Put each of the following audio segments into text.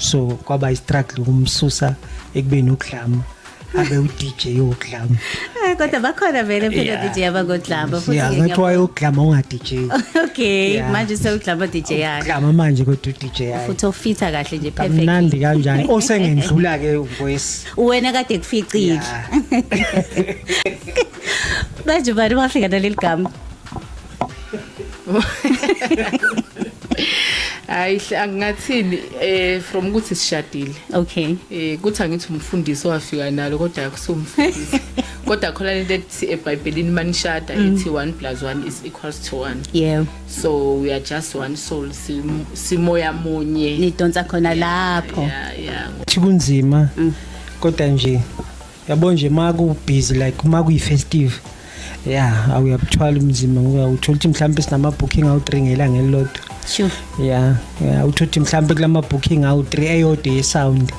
So kwaba i-struggle ukumsusa ekubeni ukudlama abe u-DJ wokudlama. Kodwa bakhona vele phela DJ abangodlama futhi. Yeah, ngathi wayokudlama unga DJ. Okay, manje sewudlama DJ yakhe. Udlama manje kodwa u-DJ yakhe. Futhi ofitha kahle nje, perfect. Kamnandi kanjani osengendlula ke voice. Wena kade kuficile. Manje bani wafika naleli gama? Hayi, angingathini, from ukuthi sishadile. Kuthi angithi umfundisi owafika nalo, kodwa akusumfundisi. Kodwa khona lento ethi eBhayibhelini manishada ithi 1 plus 1 is equals to 1. So we are just one soul, simoya munye. Nidonsa khona lapho. Yeah. Thi kunzima. Kodwa nje yabo nje maku busy, like maku festive. Yeah, awuyabuthwala umzimba ngoba uthola ukuthi mhlawumbe sinama booking awu 3 ngelanga elilodwa. Yeah, uthola ukuthi mhlawumbe kulama booking awu 3 eyodwa ye sound.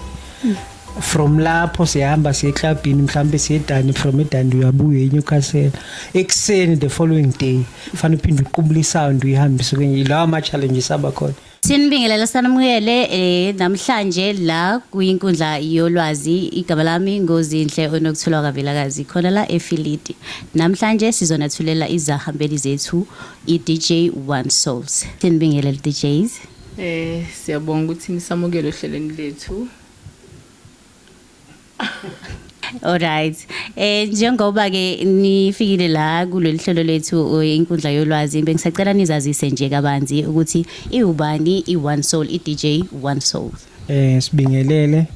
From lapho siyahamba siye eclubini, mhlawumbe siye eDundee, from eDundee uyabuya eNewcastle. Ekseni the following day fanele uphinde uqubule isound uyihambise kwenye, lawa ama challenges abakhona. Sinibingelele, sanamukele namhlanje la kuyinkundla yolwazi. Igama lami ngoZinhle Onokuthula kaVelakazi, khona la eFilidi. Namhlanje sizonathulela izahambeli zethu, i-DJ One Souls. Sinibingelele, DJs. Siyabonga ukuthi nisamukele ohlelweni lethu. Alright. Njengoba ke nifikile la kulolu hlelo lethu, inkundla yolwazi, bengisacela nizazise nje kabanzi ukuthi iubani i-One Soul, i-DJ One Soul. Sibingelele,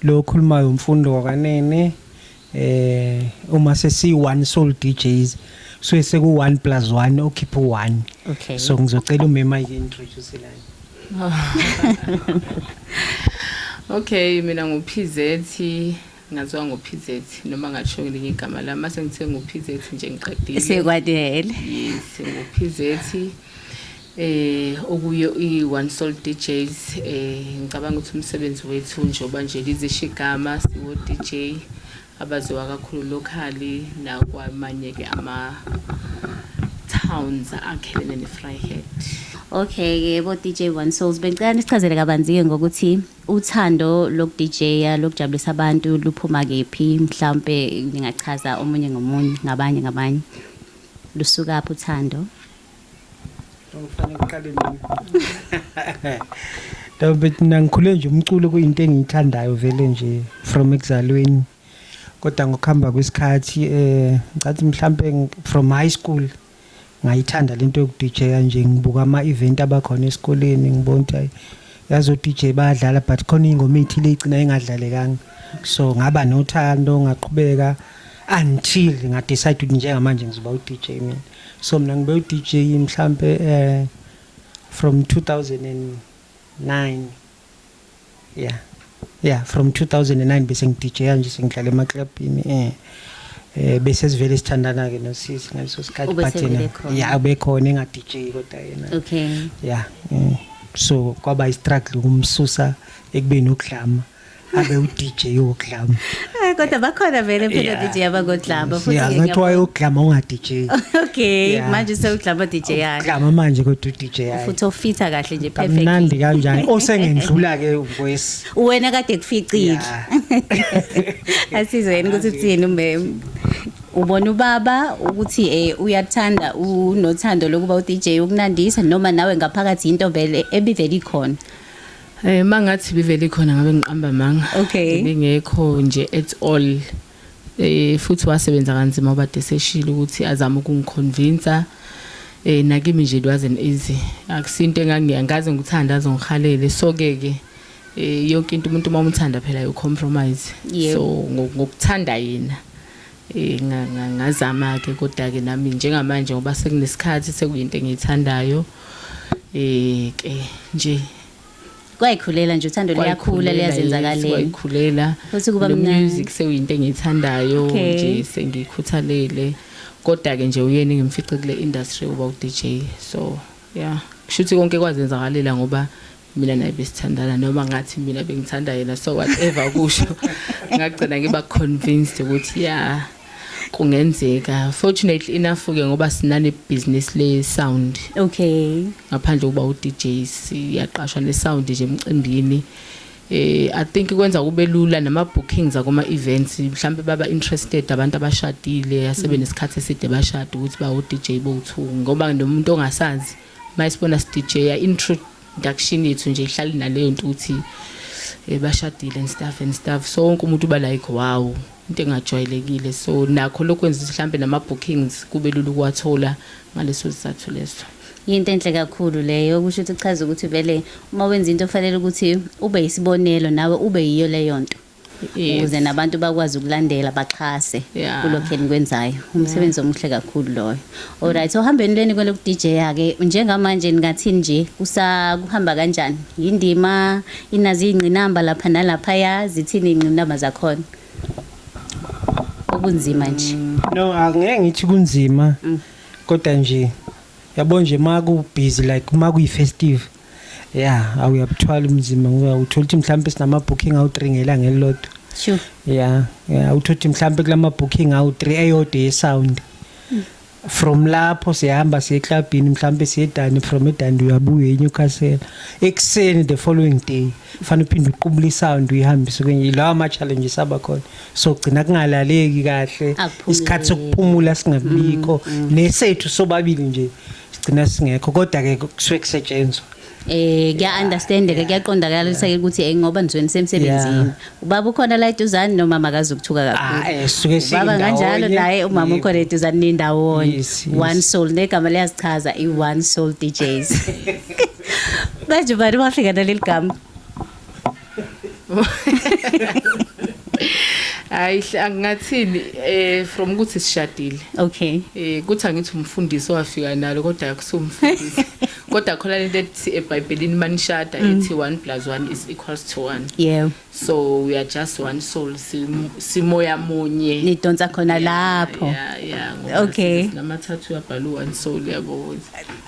lo khulumayo umfundo wakanene. Uma sesi One Soul DJs, so seku 1 plus 1 okhipha u1. So ngizocela umema introduce lana. Okay, mina ngu PZ, ngaziwa ngo PZ noma ngasho ngelinye igama lami, mase ngithe ngu PZ nje ngiqedile. Sekwanele. Yes, ngu PZ. Okuyo i One Soul DJs, ngicabanga ukuthi umsebenzi wethu njengoba nje lizisho igama, siwo DJ abaziwa kakhulu locally nakwamanye ke ama towns akhelene neVryheid. Okay ke bo DJ One Souls, bengicela nisichazele kabanzi ke ngokuthi uthando loku DJ, lokujabulisa abantu, luphuma kephi. Mhlambe ningachaza omunye ngomunye, ngabanye ngabanye, lusuka phi uthando? Ngifanele ngiqale mina. David, mina ngikhule nje umculo kuyinto engiyithandayo vele nje from ekuzalweni. Kodwa ngokuhamba kwesikhathi, ngicathi mhlambe from high school ngayithanda lento yoku DJ nje, ngibuka ama event abakhona esikoleni, ngibona ukuthi hayi, yazo DJ bayadlala, but khona ingoma ethile igcina engadlalekanga. So ngaba nothando, ngaqhubeka until nga decide ukuthi njengamanje ngizoba u DJ mina. So mina ngibe u DJ mhlambe from 2009. Yeah, from 2009 bese ngi DJ nje, sengidlala emaclubini, bese sivele sithandana ke nosisi ngaleso sikhathi. Ube but sevele yena khona. Yeah, ubekhona enga DJ kodwa yena. Yeah, so kwaba i struggle ukumsusa ekubeni ukudlama abe u DJ wokudlama. Kodwa bakhona vele phela DJ abangodlama futhi. Yeah, ngathi wayokudlama unga DJ. Okay, manje sewudlama DJ yakhe. Udlama manje kodwa u DJ yakhe. Futhi ofitha kahle nje, perfect. Kamnandi kanjani osengendlula ke voice. Wena kade kuficile. Asizwe yena ukuthi uthini umem. Ubona ubaba ukuthi uyathanda, unothando lokuba uDJ, ukunandisa, noma nawe ngaphakathi into vele ebivele ikhona? Mangathi bivele ikhona ngabe ngiqamba manga. Bengekho nje at all. Futhi wasebenza kanzima ubade seshilo ukuthi azame ukungiconvince. Nakimi nje it wasn't easy. Akusinto engangiyangaze ngikuthanda azongihalele, so ke ke yonke into umuntu uma umthanda phela you compromise. So ngokuthanda yena ngazama ke, kodwa ke nami njengamanje ngoba sekunesikhathi sekuyinto engiyithandayo, ke nje. Kwayikhulela nje uthando, liyakhula. Kwayikhulela, yes, liyazenzakalela. Kwayikhulela. Futhi kuba No mnandi. music sekuyinto engiyithandayo nje, sengiyikhuthalele, kodwa ke nje uyena ngimfice kule industry uba u DJ. So yeah, kushuthi konke kwazenzakalela ngoba mina naye besithandana, noma ngathi mina bengithanda yena, so whatever kusho ngagcina ngiba convinced ukuthi yeah, kungenzeka. Fortunately enough ke ngoba sinane business le sound. Ngaphandle kuba u DJ, siyaqashwa ne sound nje emcimbini. I think kwenza kube lula nama bookings akuma events, mhlambe baba interested abantu abashadile asebenesikhathi eside bashada ukuthi ba DJ bo2, ngoba nomuntu ongasazi mayisibona si DJ ya introduction yethu nje ihlali naleyo nto ukuthi bashadile and stuff and stuff. So wonke umuntu uba like, "Wow, into engajwayelekile." So nakho lokho kwenza ukuthi mhlambe nama bookings kube lula ukuwathola ngaleso sizathu leso. Yinto enhle kakhulu leyo, kusho ukuthi kuchaza ukuthi vele uma wenza into kufanele ukuthi ube isibonelo nawe, ube yiyo leyo nto ukuze nabantu bakwazi ukulandela, baxhase kulokho enikwenzayo. Umsebenzi omuhle kakhulu loyo. Alright, ohambeni lweni kwelo DJ ke njengamanje, ningathini nje, kusa kuhamba kanjani? Indima inazo ingqinamba lapha nalaphaya, zithini ingqinamba zakhona, okunzima nje? No, angeke ngithi kunzima, kodwa nje yabo nje ma ku busy, like ma kuyi festive, yeah, awuyabuthwala umzimba, ngoba uthola ukuthi mhlawumbe sinama booking awu3 ngelanga elilodwa. Yeah, uthola ukuthi mhlawumbe kulama booking awu3 eyodwa ye sound. From lapho siyahamba siye eclubini, mhlawumbe siye eDundee, from eDundee uyabuya eNewcastle ekuseni the following day, fanele uphinde uqubule isound uyihambise kwenye. Lawa ama challenges abakhona, so gcina kungalaleki kahle. Akuphumuleki. Isikhathi sokuphumula singabikho, nesethu sobabili nje sigcina singekho, kodwa ke kusuke kusetshenzwa. Kuya understandeka, kuyaqondakala ukuthi ngoba nizobe nisemsebenzini. Ubaba ukhona la eduzane noma makazukuthuka kakhulu? Ah, suke Ubaba kanjalo sindawonye. naye umama ukhona eduzane, nindawonye. Yes. One Soul, negama liyazichaza, i-One Soul DJs. Manje bani wafika naleli gama? Hayi, angingathini, from ukuthi sishadile. Kuthi angithi umfundisi owafika nalo, kodwa akusumfundisi, kodwa khona lento ethi eBhayibhelini manishada ethi 1 plus 1 is equals to 1. So we are just one soul, simoya munye. Nidonsa khona lapho. Yeah, ngoba sinamathathu yabhala one soul, yabo,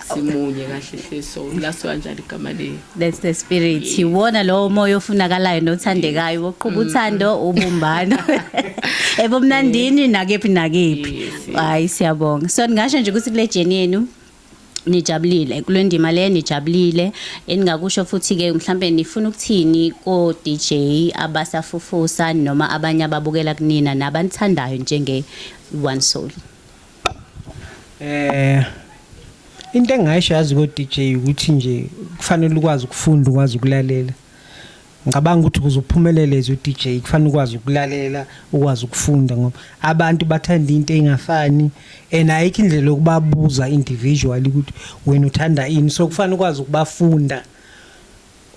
simunye kahle hle, so laso kanjalo igama le. That's the spirit. Iwona lowo moya ofunakalayo nothandekayo woqhuba uthando, ubumbano ebumnandini nakephi nakephi. Yes. Hayi, siyabonga. So ningasho nje ukuthi kule journey yenu nijabulile, kule ndima le nijabulile? Eningakusho futhi ke, mhlambe nifuna ukuthini ko DJ abasafufusa noma abanye ababukela kunina nabanithandayo njenge One Soul? Into engayisho yazi ko DJ ukuthi nje kufanele ukwazi ukufunda, ukwazi ukulalela. Ngicabanga ukuthi ukuze uphumelele as u-DJ kufanele ukwazi ukulalela, ukwazi ukufunda, ngoba abantu bathanda into engafani and ayikho indlela yokubabuza individually ukuthi wena uthanda ini, so kufanele ukwazi ukubafunda.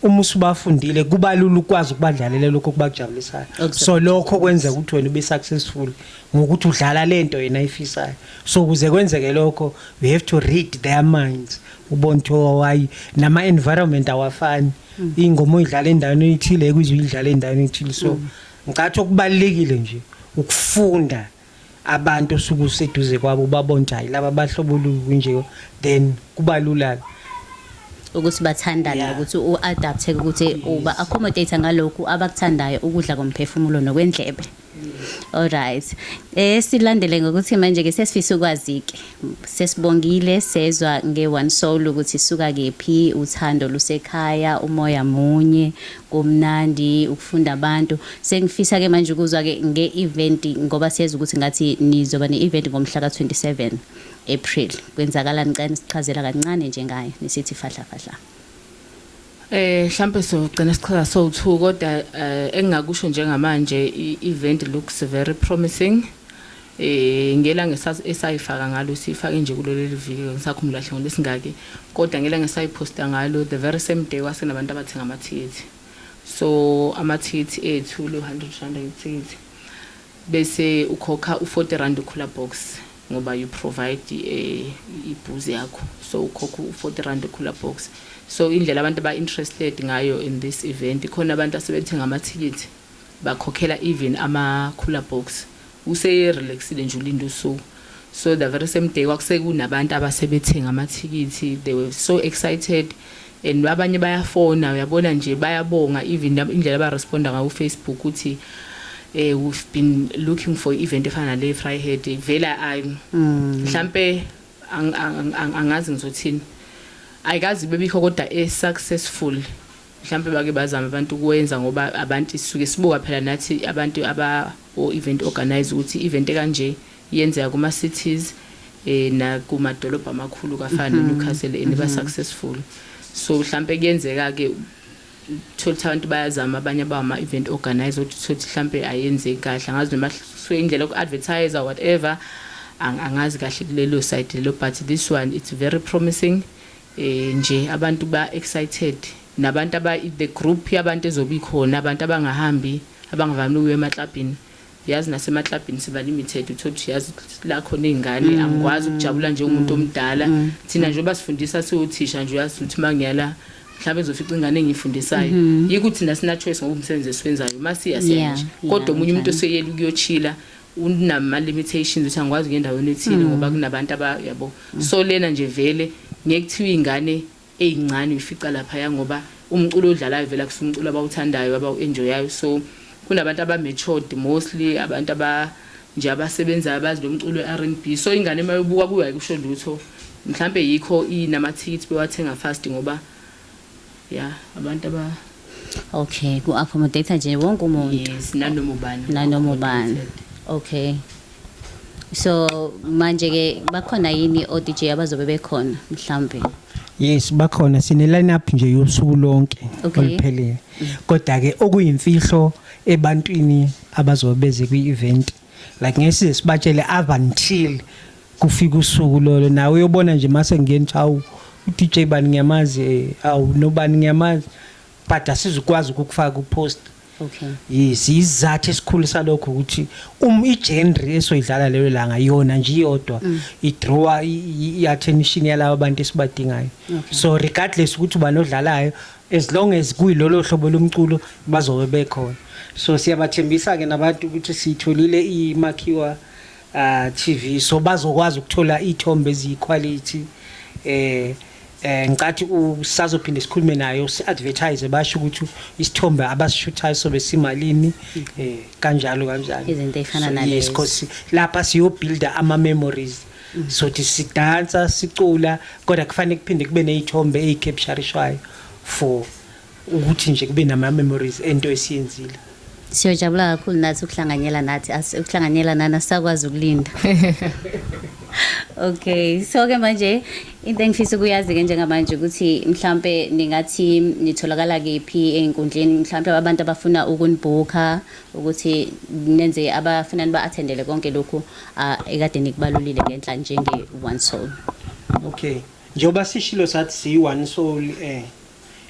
Uma usubafundile kuba lula ukwazi ukubadlalela lokho okubakujabulisayo. So lokho kwenza ukuthi wena ube successful ngokuthi udlala lento yena ayifisayo. So ukuze kwenzeke lokho, we have to read their minds, ubone ukuthi why nama environment awafani, ingoma oyidlala endaweni ethile ekuzwe uyidlala endaweni ethile. So ngicathi okubalekile nje ukufunda abantu osuke useduze kwabo, ubabona ukuthi hayi, laba bahlobo nje, then kuba lula. Ukuthi bathandane, ukuthi u-adapte, ukuthi uba accommodate ngalokhu abakuthandayo, ukudla komphefumulo nokwendlebe. Alright, silandele ngokuthi manje ke sesifisa ukwazi ke, sesibongile, sezwa nge-One Soul ukuthi isuka kephi, uthando lusekhaya, umoya munye, kumnandi ukufunda abantu. Sengifisa ke manje ukuzwa ke nge-event, ngoba siyeza ukuthi ngathi nizoba ne-event ngomhla ka-27 April. Kwenzakalani? Ngicela nisichazela kancane nje ngayo, nisithi fahla fahla. Mhlambe sogcina sichaza so2, kodwa engingakusho njengamanje, i-event looks very promising. Ngelanga esayifaka ngalo, sifake nje kulolu viki, ngisakhumbula kahle ngolesingaki, kodwa ngelanga esayiposta ngalo, the very same day kwase nabantu abathenga amathikithi. So amathikithi ethu lo R100 ithikithi, bese ukhokha u40 rand cooler box, ngoba you provide ibhuzi yakho, so ukhokha u40 rand cooler box. So indlela abantu aba interested ngayo in this event, khona abantu asebethenga amathikithi, bakhokhela even ama cooler box, use relaxile nje ulinda usuku. So the very same day kwakusekunabantu abasebethenga amathikithi. They were so excited and abanye bayafona, uyabona nje bayabonga, even indlela abaresponda ngayo Facebook ukuthi we've been looking for event efana nale Vryheid vela. Ay, mhlambe angazi ngizothini, ayikazi bebikho kodwa e successful. Mhlawumbe bake bazame abantu ukwenza, ngoba abantu sisuke sibuka phela nathi abantu aba o event organize ukuthi event kanje yenzeka kuma cities na kumadolobha amakhulu kafana neNewcastle and ba successful. So mhlambe kuyenzeka ke thola ukuthi abantu bayazama, abanye abama event organizer, ukuthi thola ukuthi mhlambe ayenzeki kahle, angazi noma suke indlela yoku advertise or whatever. Angazi kahle kulelo side lelo, but this one, it's very promising. Nje abantu ba excited, nabantu aba the group yabantu ezobe ikhona, abantu abangahambi, abangavami ukuya emaklabhini. Yazi, nasemaklabhini siba limited, uthola ukuthi yazi la khona iy'ngane, angikwazi ukujabula njengomuntu omdala. Thina njengoba sifundisa, siwuthisha nje, uyazi ukuthi uma ngiyala mhlawumbe ngizofica ingane engiyifundisayo, yikho thina sina choice ngoba umsebenzi esiwenzayo masiya siya nje. Kodwa omunye umuntu oseyela ukuyochila unama limitations ukuthi angikwazi ukuya endaweni ethile ngoba kunabantu aba yabo. So lena nje vele ngeke kuthiwe ingane eyincane uyifica laphaya, ngoba umculo odlalayo vele akusumculo abawuthandayo, abawu-enjoyayo. So kunabantu aba-matured, mostly abantu aba nje abasebenzayo, abazi lo mculo we-R&B. So ingane uma yobuka kuyo ayikusho lutho. Mhlambe yikho inamathikithi bewathenga fast, ngoba ya, abantu aba Okay, ku-accommodate nje wonke umuntu. Yes, nanoma ubani. Nanoma ubani. Okay, so manje ke bakhona yini o DJ abazobe bekhona mhlambe? Yes, bakhona. Sine line up nje yosuku lonke oluphelele, kodwa ke okuyimfihlo ebantwini abazobe beze kwi-event, like ngeke sibatshele up until kufika usuku lolo. Nawe uyobona nje mase ngiyeni, hawu, uDJ bani ngiyamazi, awu, nobani ngiyamazi, but asizukwazi ukukufaka ku-post. Yes, isizathu esikhulu salokho ukuthi igenre esoyidlala leyo langa yona nje iyodwa idrawa i-attention yalabo bantu esibadingayo. So regardless ukuthi ubani odlalayo, as long as kuyilolo hlobo lomculo, bazobe bekhona. So siyabathembisa ke nabantu ukuthi sitholile imakhiwa TV, so bazokwazi ukuthola ithombe eziyiquality. Ngicathi usazophinde sikhulume nayo, si-advertise, basho ukuthi isithombe abasishuthayo sobe simalini, kanjalo kanjalo. Izinto ey'fana So, yes, nalezo. 'Cause lapha siyobuilda ama-memories. Sothi sidansa, sicula, kodwa kufanele kuphinde kube ney'thombe ey'capturishwayo for ukuthi nje kube nama-memories ento esiyenzile. Siyojabula kakhulu nathi ukuhlanganyela nathi, ukuhlanganyela nani, asisakwazi ukulinda. Okay, so ke manje into engifisa ukuyazi ke njengamanje ukuthi mhlambe ningathi nitholakala kephi ey'nkundleni, mhlambe abantu abafuna ukunibhukha ukuthi nenze, abafuna niba-attendele konke lokhu ekade nikubalulile ngenhla njenge One Soul. Okay, njengoba sishilo sathi siyi-One Soul,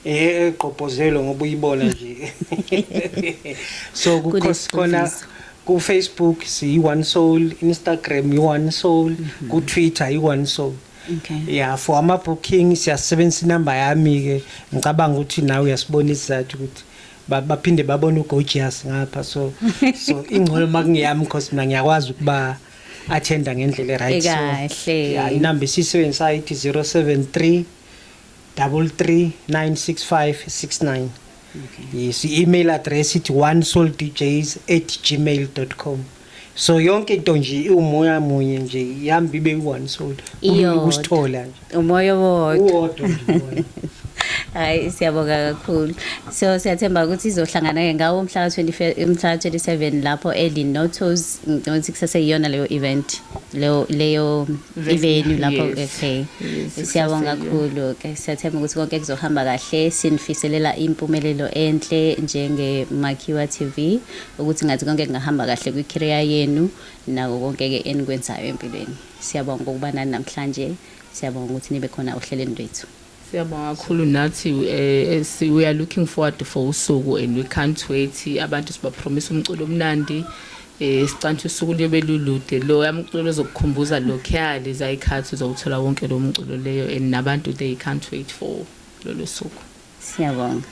egqobhozelo ngoba uyibona nje, so khona Kunesiqondiso. ku-Facebook siyi-One Soul, Instagram i-One Soul, ku-Twitter i-One Soul. Yeah, for ama-booking siyasebenzisa inamba yami-ke. Ngicabanga ukuthi nawe uyasibona isizathu ukuthi baphinde babone uGorgeous ngapha, so ingcono uma kungeyami because mina ngiyakwazi ukuba attenda ngendlela e-right. So Ekahle. Yeah, inamba esiyisebenzisayo ithi 073 33 965 69. Yes, i-email address ithi onesouldjs@gmail.com. So yonke into nje iwumoya munye nje, ihamba ibe i-One Soul. Kulula Iyodwa. ukusithola nje. Umoya wodwa. Uwodwa nje umoya. Hayi, siyabonga kakhulu. So siyathemba ukuthi izohlangana ke ngawo mhla ka-25, mhla ka-27 lapho eLinotos. Ngicabanga ukuthi kusaseyiyona leyo event, leyo Venue, venue lapho. Yes. Okay. Yes, Siyabonga kusaseyiyo. kakhulu ke. Siyathemba ukuthi konke kuzohamba kahle. Sinifiselela impumelelo enhle njenge Makhiwa TV, ukuthi ngathi konke kungahamba kahle kwi-career yenu nako konke ke enikwenzayo empilweni. Siyabonga ukuba nani namhlanje. Siyabonga ukuthi nibe khona ohlelweni lwethu. Siyabonga kakhulu nathi. We are looking forward for usuku and we can't wait. Abantu sibapromise umculo omnandi. Sicanthi usuku liyobe lulude, lo yamculo ozokukhumbuza lokhuya leza ikhathi, uzowuthola wonke lo mculo leyo, and nabantu they can't wait for lolo suku. Siyabonga.